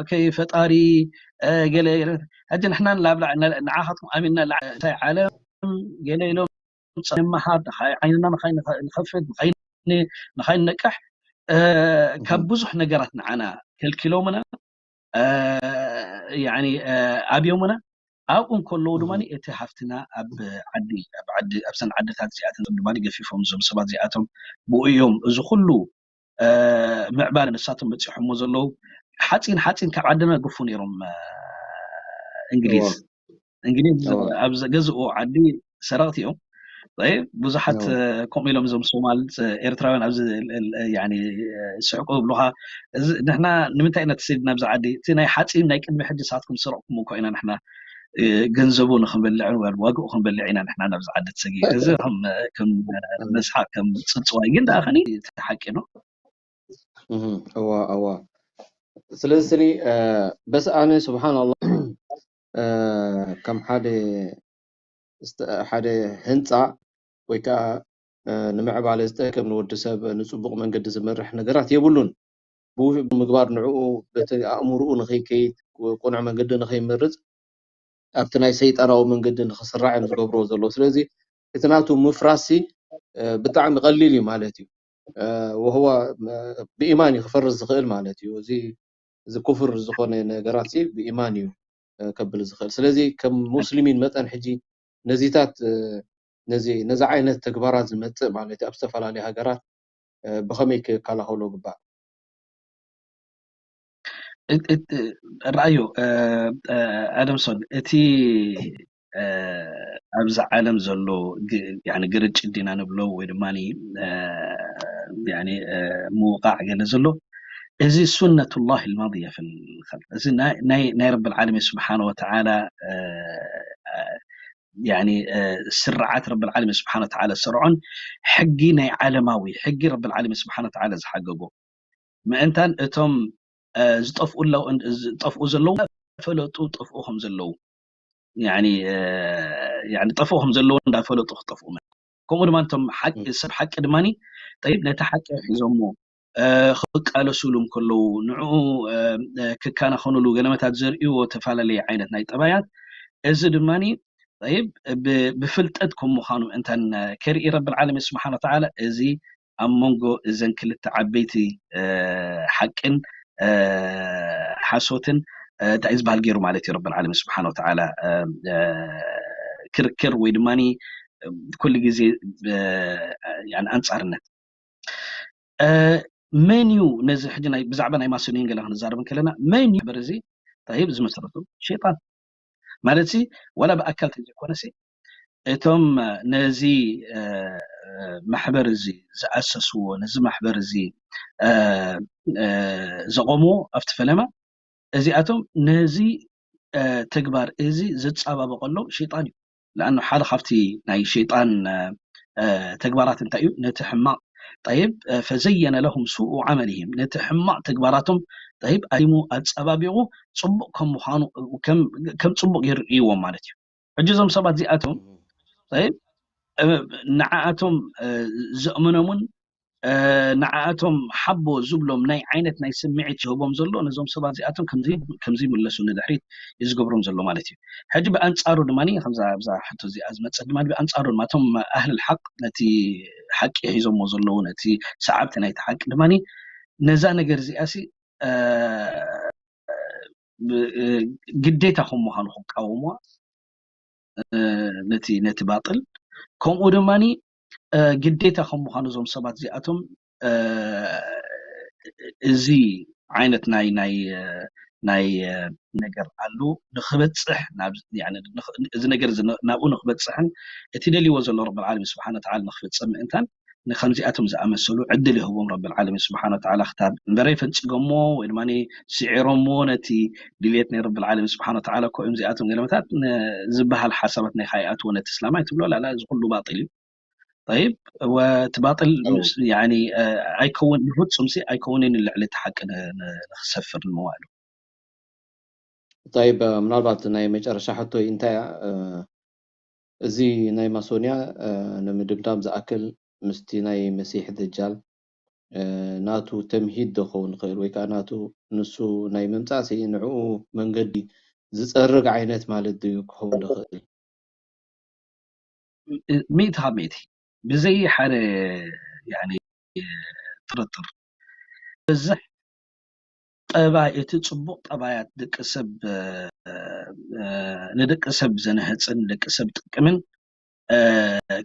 ከይ ፈጣሪ ገለ ሕጂ ንሕና ንዓኻትኩም ኣሚንና እንታይ ዓለም ገለ ኢሎም ንመሃር ንኻይ ዓይንና ንኻይ ንኸፍት ንኻይ ንነቅሕ ካብ ብዙሕ ነገራት ንዓና ከልኪሎምና ኣብዮምና ኣብኡ እንከለዉ ድማ እቲ ሃፍትና ኣብ ዓዲ ኣብ ዓዲ ኣብሰን ዓድታት እዚኣተን ድማ ገፊፎም እዞም ሰባት እዚኣቶም ብኡ እዮም እዚ ኩሉ ምዕባለ ንሳቶም በፂሖሞ ዘለዉ ሓፂን ሓፂን ካብ ዓድና ገፉ ነይሮም እንግሊዝ እንግሊዝ ኣብ ዘገዝኡ ዓዲ ሰረቕቲ እዮም ብዙሓት ከምኡ ኢሎም እዞም ሶማል ኤርትራውያን ኣብዚ ስሕቁ ይብሉኻ ንሕና ንምንታይ ኢና ተሰዲድና ኣብዚ ዓዲ እቲ ናይ ሓፂን ናይ ቅድሚ ሕጂ ንስኻትኩም ዝሰረቕኩምዎ እኮ ኢና ንሕና ገንዘቡ ንክንበልዕን ዋግኡ ክንበልዕ ኢና ንሕና ናብዚ ዓዲ ተሰጊ እዚ ከም መስሓቅ ከም ፅፅዋይ ግን ደኣ ከኒ እቲ ሓቂ ነው እዋ እዋ ስለዚ ስኒ በስ ኣነ ስብሓን ኣላ ከም ሓደ ሓደ ህንፃ ወይ ከዓ ንምዕባለ ዝጠቅም ንወዲ ሰብ ንፅቡቅ መንገዲ ዝመርሕ ነገራት የብሉን። ብውሽጡ ምግባር ንዕኡ በቲ ኣእምርኡ ንኸይከይድ ቁኑዕ መንገዲ ንኸይመርፅ ኣብቲ ናይ ሰይጣናዊ መንገዲ ንኽስራዕ እዮም ዝገብርዎ ዘለዉ። ስለዚ እቲ ናቱ ምፍራስሲ ብጣዕሚ ቀሊል እዩ ማለት እዩ። ወህዋ ብኢማን እዩ ክፈርስ ዝኽእል ማለት እዩ። እዚ እዚ ኩፍር ዝኾነ ነገራት ብኢማን እዩ ከብል ዝኽእል። ስለዚ ከም ሙስሊሚን መጠን ሕጂ ነዚታት ነዚ ነዚ ዓይነት ተግባራት ዝመፅእ ማለት እዩ ኣብ ዝተፈላለዩ ሃገራት ብኸመይ ክከላኸሎ ግባእ? ረኣዩ ኣደምሶን እቲ ኣብዚ ዓለም ዘሎ ግርጭ ዲና ንብሎ ወይ ድማ ምውቃዕ ገለ ዘሎ እዚ ሱነቱላህ ልማድያ ፊልኸልቅ እዚ ናይ ረቢ ልዓለሚን ስብሓን ወተዓላ ስርዓት ረቢ ልዓለሚን ስብሓን ወተዓላ ዝሰርዖን ሕጊ ናይ ዓለማዊ ሕጊ ረቢ ልዓለሚን ስብሓን ወተዓላ ዝሓገጎ ምእንታን እቶም ዝጠፍኡ ዘለዉ እንዳፈለጡ ጠፍኡ ከም ዘለዉ ጠፍኡ ከም ዘለዉ እንዳፈለጡ ክጠፍኡ ከምኡ ድማ እቶም ሓቂ ሰብ ሓቂ ድማ ጠይብ ነቲ ሓቂ ሒዞሞ ክቃለሱሉ እንከለዉ ንዕኡ ክከናኸኑሉ ገለመታት ዘርእዎ ተፈላለየ ዓይነት ናይ ጠባያት እዚ ድማ ጠይብ ብፍልጠት ከም ምዃኑ እንተን ከርኢ ረቢ ልዓለሚን ስብሓን ወተዓላ እዚ ኣብ መንጎ እዘን ክልተ ዓበይቲ ሓቅን ሓሶትን እንታይ ዝበሃል ገይሩ ማለት እዩ ረቢ ልዓለሚን ስብሓን ወተዓላ ክርክር ወይ ድማ ኩሉ ግዜ ኣንፃርነት መን እዩ ነዚ ሕጂ ብዛዕባ ናይ ማሶንየን ገለ ክንዛረብ እንከለና መን እዩ ማሕበር እዚ ጠይብ ዝመሰረቱ ሸይጣን ማለት ሲ ዋላ ብኣካል ተዘይኮነ ሲ እቶም ነዚ ማሕበር እዚ ዝኣሰስዎ ነዚ ማሕበር እዚ ዘቆምዎ ኣብቲ ፈለማ እዚኣቶም ነዚ ተግባር እዚ ዘፃባበቀሎም ሸይጣን እዩ ለኣኑ ሓደ ካብቲ ናይ ሸይጣን ተግባራት እንታይ እዩ ነቲ ሕማቅ ጠይብ ፈዘየነ ለሁም ሱኡ ዓመልህም ነቲ ሕማቅ ተግባራቶም ጠይብ ኣሊሙ ኣፀባቢቁ ፅቡቅ ከም ምኳኑ ከም ፅቡቅ ይርእይዎም ማለት እዩ ሕጂ እዞም ሰባት እዚኣቶም ጠይብ ንዓኣቶም ዘእምኖምን ንዓኣቶም ሓቦ ዝብሎም ናይ ዓይነት ናይ ስምዒት ይህቦም ዘሎ ነዞም ሰባት እዚኣቶም ከምዚ ይምለሱ ንድሕሪት እዩ ዝገብሮም ዘሎ ማለት እዩ ሕጂ ብኣንፃሩ ድማ ከምዛ ኣብዛ ሕቶ እዚኣ ዝመፀ ድማ ብኣንፃሩ ድማ እቶም ኣህል ሓቅ ነቲ ሓቂ ሒዞሞ ዘለዉ ነቲ ሰዓብቲ ናይቲ ሓቂ ድማ ነዛ ነገር እዚኣ ሲ ግዴታ ከም ምዃኑ ክቃወምዋ ነቲ ነቲ ባጥል ከምኡ ድማ ግዴታ ከም ምዃኑ እዞም ሰባት እዚኣቶም እዚ ዓይነት ናይ ናይ ናይ ነገር ኣሎ ንክበፅሕ እዚ ነገር ናብኡ ንክበፅሕን እቲ ደልይዎ ዘሎ ረቢ ዓለሚን ስብሓን ወተዓላ ንክፍፅም ምእንታን ንከምዚኣቶም ዝኣመሰሉ ዕድል ይህቦም ረቢ ዓለሚን ስብሓን ወተዓላ ክታብ እምበረ ፈንፅገሞ ወይ ድማ ስዒሮሞ ነቲ ድልየት ናይ ረቢ ዓለሚን ስብሓን ወተዓላ እኮ እዮም እዚኣቶም ገለመታት ዝበሃል ሓሳባት ናይ ካይኣትዎ ነቲ እስላማይ ትብሎ ላላ እዚ ኩሉ ባጢል እዩ طيب ወቲ ባጥል يعني ኣይከውን ብፍጹም ሲ ኣይከውንን ልዕሊ እቲ ሓቂ ንክሰፍር ንምዋሉ طيب ምናልባት ናይ መጨረሻ ሕቶይ እንታይ እዚ ናይ ማሶንያ ንምድምዳም ዝኣክል ምስቲ ናይ መሲሕ ደጃል ናቱ ተምሂድ ዶ ክኸውን ይኽእል ወይ ከዓ ናቱ ንሱ ናይ ምምፃእ ንዕኡ መንገዲ ዝፀርግ ዓይነት ማለት ድዩ ክኸውን ዝኽእል ሚእቲ ካብ ሚእቲ ብዘይ ሓደ ጥርጥር በዝሕ ጠባይ እቲ ፅቡቅ ጠባያት ደቂ ሰብ ንደቂ ሰብ ዘንህፅን ደቂ ሰብ ጥቅምን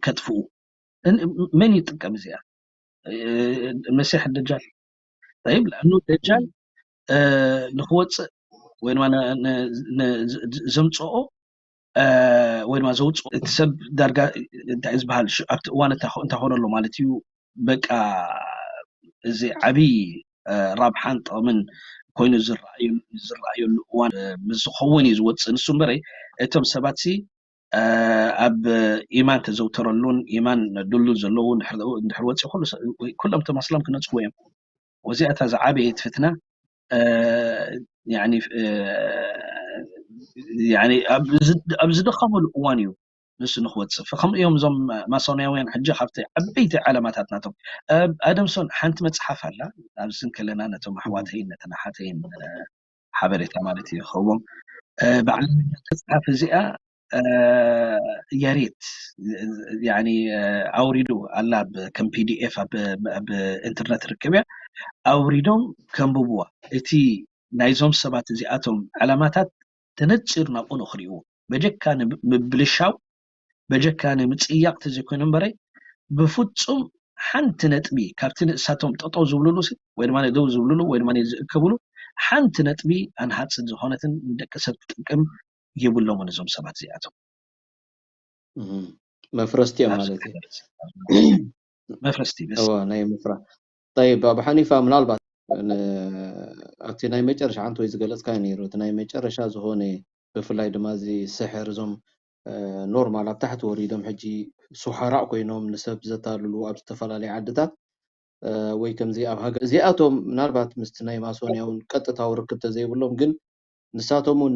ከጥፍኡ መን ይጥቀም እዚኣ መሲሕ ደጃል ይብ ለኣኑ ደጃል ንክወፅእ ወይ ድማ ዘምፅኦ ወይ ድማ ዘውፅኦ እቲ ሰብ ዳርጋ እንታይ ዝበሃል ኣብቲ እዋን እንታኾነሎ ማለት እዩ በቃ እዚ ዓብይ ራብሓን ጥቕምን ኮይኑ ዝረኣየሉ እዋን ምስ ዝኸውን እዩ ዝወፅእ ንሱ እምበረ እቶም ሰባት ሲ ኣብ ኢማን ተዘውተረሉን ኢማን ድሉል ዘለዉ እንድሕር ወፂኡ ኩሎም እቶም ኣስላም ክነፅዎ እዮም ወዚኣታ ዝዓበየት ፍትና ያኒ ኣብ ዝደኸሙሉ እዋን እዩ ንሱ ንክወፅእ። ከምኡ እዮም እዞም ማሶናውያን ሕጂ ካብቲ ዓበይቲ ዓለማታት ናቶም። ኣደምሶን ሓንቲ መፅሓፍ ኣላ ኣብዚ ከለና ነቶም ኣሕዋተይን ነተን ኣሓተይን ሓበሬታ ማለት እዩ ይኸውን። ብዓለምኛ መፅሓፍ እዚኣ የሬት ኣውሪዱ ኣላ ከም ፒዲኤፍ ኣብ ኢንተርነት ርክብ እያ። ኣውሪዶም ከንብብዋ። እቲ ናይዞም ሰባት እዚኣቶም ዕላማታት ተነፂሩ ናብኡ ንክርእይዎ በጀካ ምብልሻው በጀካ ንምፅያቕ ተዘይኮይኑ እምበረይ ብፍፁም ሓንቲ ነጥቢ ካብቲ ንእሳቶም ጠጠው ዝብልሉ ወይ ድማ ደው ዝብልሉ ወይ ድማ ዝእከብሉ ሓንቲ ነጥቢ ኣንሃፅት ዝኾነትን ንደቂ ሰብ ትጠቅም የብሎምን እዞም ሰባት እዚኣቶም። መፍረስቲ እዮም ማለት እዩ። መፍረስቲ ናይ ምፍራ ጠይብ ኣብ ሓኒፋ ምናልባት ኣብቲ ናይ መጨረሻ ሓንቲ ወይ ዝገለፅካዮ ነይሩ እቲ ናይ መጨረሻ ዝኾነ ብፍላይ ድማ እዚ ስሕር እዞም ኖርማል ኣብ ታሕቲ ወሪዶም ሕጂ ሱሓራእ ኮይኖም ንሰብ ዘታልሉ ኣብ ዝተፈላለዩ ዓድታት ወይ ከምዚ ኣብ ሃገር እዚኣቶም ምናልባት ምስቲ ናይ ማሶንያ እውን ቀጥታዊ ርክብ ተዘይብሎም ግን ንሳቶም እውን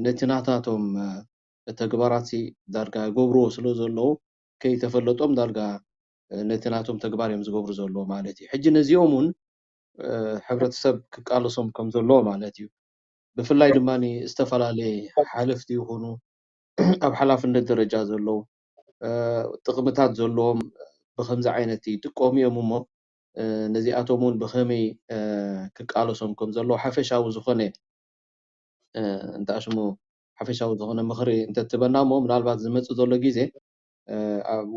ነቲ ናታቶም ተግባራት ዳርጋ ይገብርዎ ስለ ዘለዉ ከይተፈለጦም ዳርጋ ነቲ ናቶም ተግባር እዮም ዝገብሩ ዘለዉ ማለት እዩ። ሕጂ ነዚኦም እውን ሕብረተሰብ ክቃለሶም ከም ዘለዎ ማለት እዩ። ብፍላይ ድማ ዝተፈላለየ ሓለፍቲ ይኹኑ ኣብ ሓላፍነት ደረጃ ዘለዉ ጥቕምታት ዘለዎም ብከምዚ ዓይነት ይጥቀሙ እዮም እሞ ነዚኣቶም እውን ብኸመይ ክቃለሶም ከም ዘለዎ ሓፈሻዊ ዝኾነ እንታይ ሽሙ ሓፈሻዊ ዝኾነ ምኽሪ እንተትበና እሞ ምናልባት ዝመፅእ ዘሎ ግዜ ኣብኡ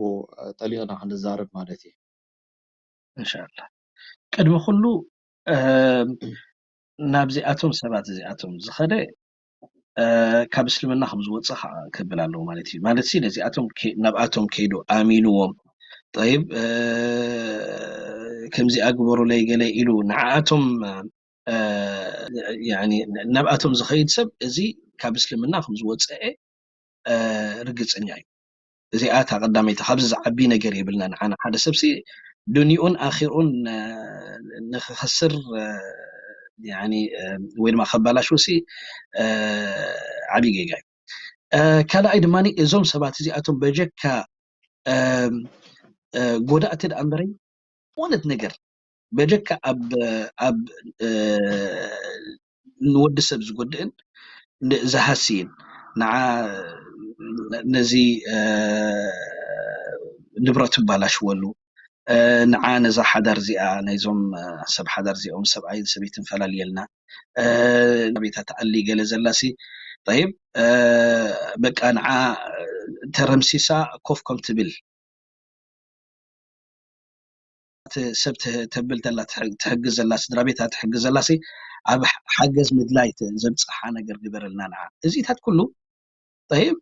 ጠሊቕና ክንዛረብ ማለት እዩ። እንሻላ ቅድሚ ኩሉ ናብዚኣቶም ሰባት እዚኣቶም ዝኸደ ካብ እስልምና ከም ዝወፅእ ከዓ ክብል ኣለዎ ማለት እዩ። ማለት ሲ ነዚኣቶም ናብኣቶም ከይዱ ኣሚንዎም ጠይብ ከምዚ ኣግበሩለይ ገለ ኢሉ ንዓኣቶም ናብኣቶም ዝኸይድ ሰብ እዚ ካብ እስልምና ከም ዝወፀአ ርግፀኛ እዩ። እዚኣ እታ ቀዳመይቲ ካብዚ ዝዓቢ ነገር የብልና ንዓና ሓደ ሰብሲ ዱኒኡን ኣኺርኡን ንክኸስር ወይ ድማ ከባላሽውሲ ዓብዪ ጌጋ እዩ። ካልኣይ ድማ እዞም ሰባት እዚኣቶም በጀካ ጎዳእቲ ደኣ እምበረይ ዝኾነት ነገር በጀካ ኣብ ኣብ ንወዲ ሰብ ዝጎድእን ዝሃስይን ንዓ ነዚ ንብረቱ ባላሽወሉ ንዓ ነዛ ሓዳር እዚኣ ናይዞም ሰብ ሓዳር እዚኦም ሰብኣይን ሰበይትን ፈላልየልና ቤታ ተኣሊ ገለ ዘላሲ ጠይብ በቃ ንዓ ተረምሲሳ ኮፍ ከም ትብል ሰብ ተብል ዘላ ትሕግዝ ዘላ ስድራ ቤታ ትሕግዝ ዘላ ኣብ ሓገዝ ምድላይ ዘብፅሓ ነገር ግበረልና ንዓ እዚታት ኩሉ ጠይብ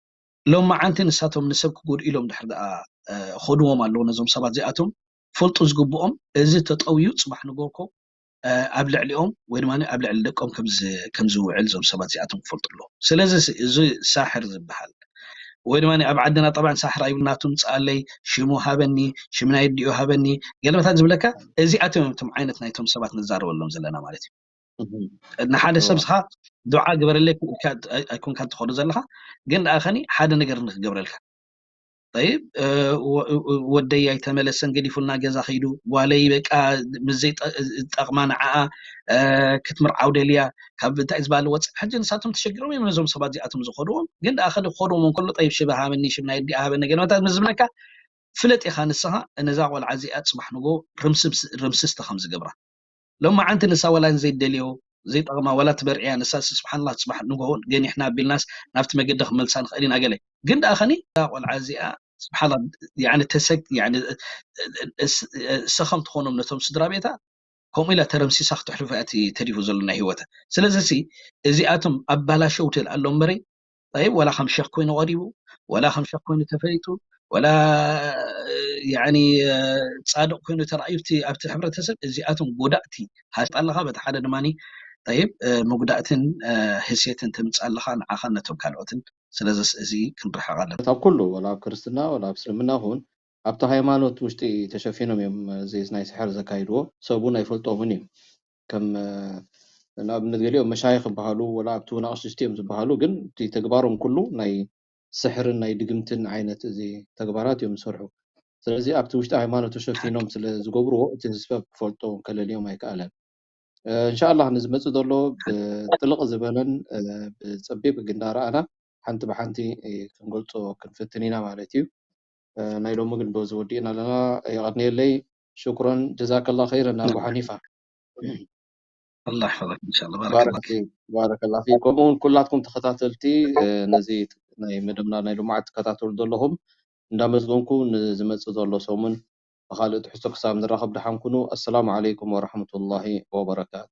ሎም መዓንቲ ንሳቶም ንሰብ ክጎድኡ ኢሎም ድሕር ደኣ ኾድዎም ኣለዎ ነዞም ሰባት እዚኣቶም ፈልጡ ዝግብኦም እዚ ተጠውዩ ፅባሕ ንጎኮ ኣብ ልዕሊኦም ወይ ድማ ኣብ ልዕሊ ደቆም ከም ዝውዕል እዞም ሰባት እዚኣቶም ክፈልጡ ኣለዎም። ስለዚ እዚ ሳሕር ዝበሃል ወይ ድማ ኣብ ዓድና ጠብዓን ሳሕር ኣይብሉ ናቱ ምፅኣለይ ሽሙ ሃበኒ ሽም ናይ ኣዲኡ ሃበኒ ገለመታት ዝብለካ እዚኣቶም እዮም እቶም ዓይነት ናይቶም ሰባት ንዛረበሎም ዘለና ማለት እዩ። ንሓደ ሰብ ዝኻ ዱዓ ግበረለይ ኣይኮንካ ትኸዶ ዘለኻ ግን ደኣ ከኒ ሓደ ነገር ንክገብረልካ ጠይብ ወደይ ኣይተመለሰን ገዲፉልና ገዛ ከይዱ ጓለይ በቃ ምስዘይ ጠቕማ ንዓኣ ክትምርዓው ደልያ ካብ እንታይ ዝበሃል ወፅእ ሕጂ ንሳቶም ተሸግሮም እዮም ነዞም ሰባት እዚኣቶም ዝኸድዎም ግን ደኣ ከዲ ክኸድዎም እንከሎ ጠይብ ሽበ ሃበኒ ሽብ ናይ ኣዲኣ ሃበኒ ገለመታት ምስ ዝብለካ ፍለጥ ኢኻ ንስኻ ነዛ ቆልዓ እዚኣ ፅባሕ ንጎ ርምስስቲ ከም ዝገብራ ሎማዓንቲ ንሳ ዋላ ዘይደልዮ ዘይጠቕማ ዋላ ትበርዕያ ንሳ ስብሓንላ ፅባሕ ንጎ ገኒሕና ኣቢልናስ ናብቲ መገዲ ክመልሳ ንኽእል ኢና ገለ ግን ደኣ ኸኒ እዛ ቆልዓ እዚኣ ስብሓንላ ተሰግ ሰኸም ትኾኖም ነቶም ስድራ ቤታ ከምኡ ኢላ ተረምሲሳ ክተሕልፎ እያ ተሪፉ ዘሎ ናይ ህይወታ ስለዚ እዚኣቶም ኣባላሸውቲ ይልኣሎም እምበረይ ጠይብ ወላ ከም ሸኽ ኮይኑ ቀሪቡ ወላ ከም ሸኽ ኮይኑ ተፈሊጡ ወላ ያኒ ፃድቕ ኮይኑ ተራእዩ ኣብቲ ሕብረተሰብ እዚኣቶም ጎዳእቲ ሃጣ ኣለካ በቲ ሓደ ድማ ጠይብ መጉዳእትን ህሴትን ትምፃ ኣለካ ንዓኻን ነቶም ካልኦትን ስለዚ እዚ ክንርሕቕ ኣለና ኣብ ኩሉ ወላ ኣብ ክርስትና ወላ ኣብ እስልምና ኹን ኣብቲ ሃይማኖት ውሽጢ ተሸፊኖም እዮም እዚ ናይ ስሕር ዘካይድዎ ሰብ እውን ኣይፈልጦምን እዩ ከም ንኣብነት ገሊኦም መሻይኽ ይበሃሉ፣ ወላ ኣብቲ እውን ኣቕሽሽቲ እዮም ዝበሃሉ፣ ግን እቲ ተግባሮም ኩሉ ናይ ስሕርን ናይ ድግምትን ዓይነት እዚ ተግባራት እዮም ዝሰርሑ። ስለዚ ኣብቲ ውሽጢ ሃይማኖት ተሸፊኖም ስለ ዝገብርዎ እቲ ህዝቢ ክፈልጦ ከለልዮም ኣይከኣለን። እንሻላ ንዝመፅእ ዘሎ ብጥልቕ ዝበለን ብፀቢብ ግንዳ ረኣና ሓንቲ ብሓንቲ ክንገልፆ ክንፍትን ኢና ማለት እዩ። ናይ ሎሚ ግን በዚ ወዲእና ኣለና። የቐንየለይ። ሽኩረን ጀዛከላ ኸይረን ኣቡ ሓኒፋ። ኣላ ሓፈክ እንሻላ ባረከላ ባረከላ ፊ። ከምኡ እውን ኩላትኩም ተኸታተልቲ ነዚ ናይ መደብና ናይ ልምዓት ትከታተሉ ዘለኹም እንዳመስገንኩ ንዝመፅእ ዘሎ ሰሙን ብኻልእ ትሕዝቶ ክሳብ ንራኸብ ደሓን ኩኑ። ኣሰላሙ ዓለይኩም ወረሕመቱላሂ ወበረካቱ።